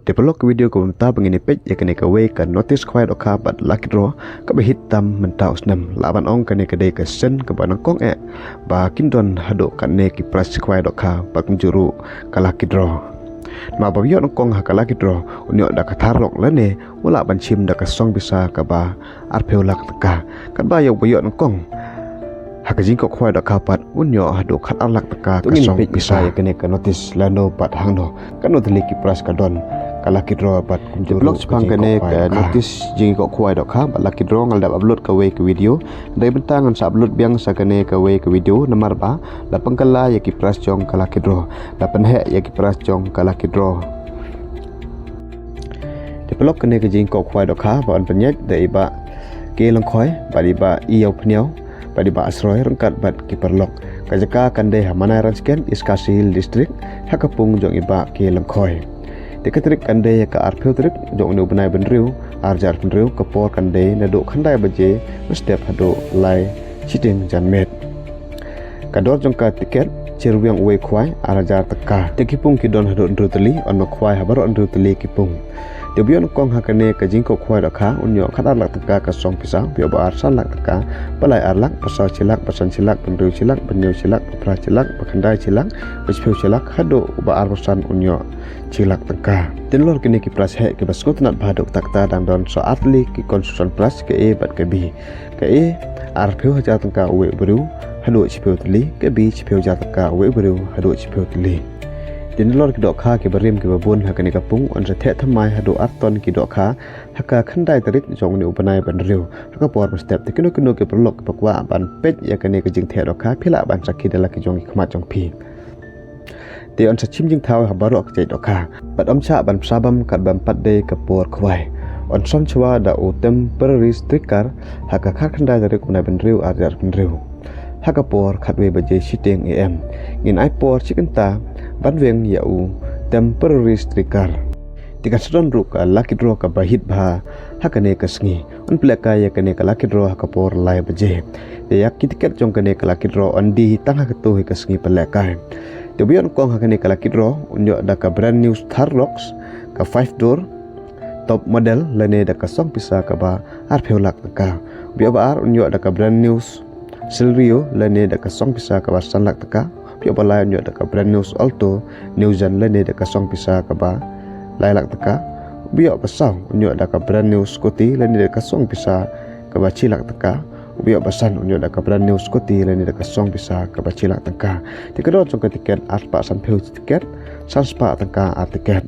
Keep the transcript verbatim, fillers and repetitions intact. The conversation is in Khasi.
Te paralok, ka video kaba mynta ba ngin ïa peit ïa kane kawei ka notice khwai dohkha bad lucky draw kaba hit tam mynta u snem. Lah ban ong kane ka dei ka sien kaba nyngkong eh ba kin don haduh katne ki prize khwai dohkha bad kumjuh ruh ka lucky draw. Namar ba ba ïoh nyngkong ha ka lucky draw un ïoh da ka thar lok lane u lah ban shim da ka song pisa kaba arphew lak tyngka. Katba ïa uba ïoh nyngkong ha ka jingkoh khwai dohkha pat un ïoh haduh khatar lak tyngka ka song pisa. Ïa kane ka notice lano bad hangno, katno tylli ki prize ka don, ka lucky draw bad kumjuh ruh ka jingkoh khwai dohkha. Notice jingkoh khwai dohkha bad lucky draw nga la dep upload kawei ka video. Dei mynta ngan sa upload biang sa kane kawei ka video namar ba la pynkylla ïa ki prize jong ka lucky draw, la pynheh ïa ki prize jong ka lucky draw. Te paralok, kane ka jingkoh khwai dohkha ba yn pynïaid da i Bah K Lyngkhoi bad i Bah Ïawphniaw bad i Bah Asroi ryngkat bad ki paralok. Ka jaka kan dei ha Manai Ranskeiñ, East Khasi Hills District, ha ka pung jong i Bah K Lyngkhoi. Te ka tarik kan dei ha ka arphew tarik jong une u bnai ba hynriew, ar hajar arphew hynriew, ka por kan dei naduh khyndai baje mynstep haduh lai shiteng janmiet. Ka dor jong ka tiket, shirwiang uwei khwai, ar hajar tyngka. Te ki pung ki don haduh hynriew tylli, yn ym khwai ha baroh hynriew tylli ki pung. Te uba ïoh nyngkong ha kane ka jingkoh khwai dohkha un ïoh khatar lak tyngka ka song pisa, uba ïoh ba ar san lak tyngka, ba lai ar lak, ba saw shi lak, ba san shi lak, ba hynriew shi lak, ba hynñiew shi lak, ba phra shi lak, ba khyndai shi lak, ba shiphew shi lak, haduh uba ar ba san un ïoh shi lak tyngka. Te nalor kine ki prize heh kiba sngewtynnat bha haduh katta katta dang don sa ar tylli ki consolation prize, ka A bad ka B. Ka A, arphew hajar tyngka uwei u briew haduh shiphew tylli, ka B, shiphew hajar tyngka uwei u briew haduh shiphew tylli. Te nalor ki dohkha kiba rim kiba bun ha kane ka pung, yn sa theh thymmai haduh ar ton ki dohkha ha ka khyndai tarik jong une u bnai ba hynriew, ha ka por mynstep. Te kino kino ki paralok kiba kwah ban peit ïa kane ka jingtheh dohkha, phi lah ban sakhi da la ki jong ki khmat jong phi. Te yn sa shim jingthaw ha baroh ka jait dohkha bad ym shah ban pynshah bam katba ym pat dei ka por khwai. Yn shon shuwa da u temporary sticker ha ka khatkhyndai tarik u bnai ba hynriew, ar hajar arphew hynriew, ha ka por khatwei baje shiteng A M. Ngin ai por shi kynta ban weng ïa u temporary sticker. Te kan sa don ruh ka lucky draw kaba hit bha ha kane ka sngi. Yn pynlehkai ïa kane ka lucky draw ha ka por lai baje. Te ïa ki tiket jong kane ka lucky draw yn die hi tang ha kato hi ka sngi pynlehkai. Te uba ïoh nyngkong ha kane ka lucky draw un ïoh da ka brand new Thar Roxx, ka five door, top model, lane da ka song pisa kaba arphew lak tyngka. Uba ïoh ba ar un ïoh da ka brand new Celerio lane da ka song pisa kaba san lak tyngka. Uba ïoh ba lai un ïoh da ka brand new Alto, new gen, lane da ka song pisa kaba lai lak tyngka. Uba ïoh ba saw un ïoh da ka brand new Scooty lane da ka song pisa kaba shi lak tyngka. Uba ïoh ba san un ïoh da ka brand new Scooty lane da ka song pisa kaba shi lak tyngka. Te ka dor jong ka tiket, arspah sanphew tiket, sanspah tyngka ar tiket.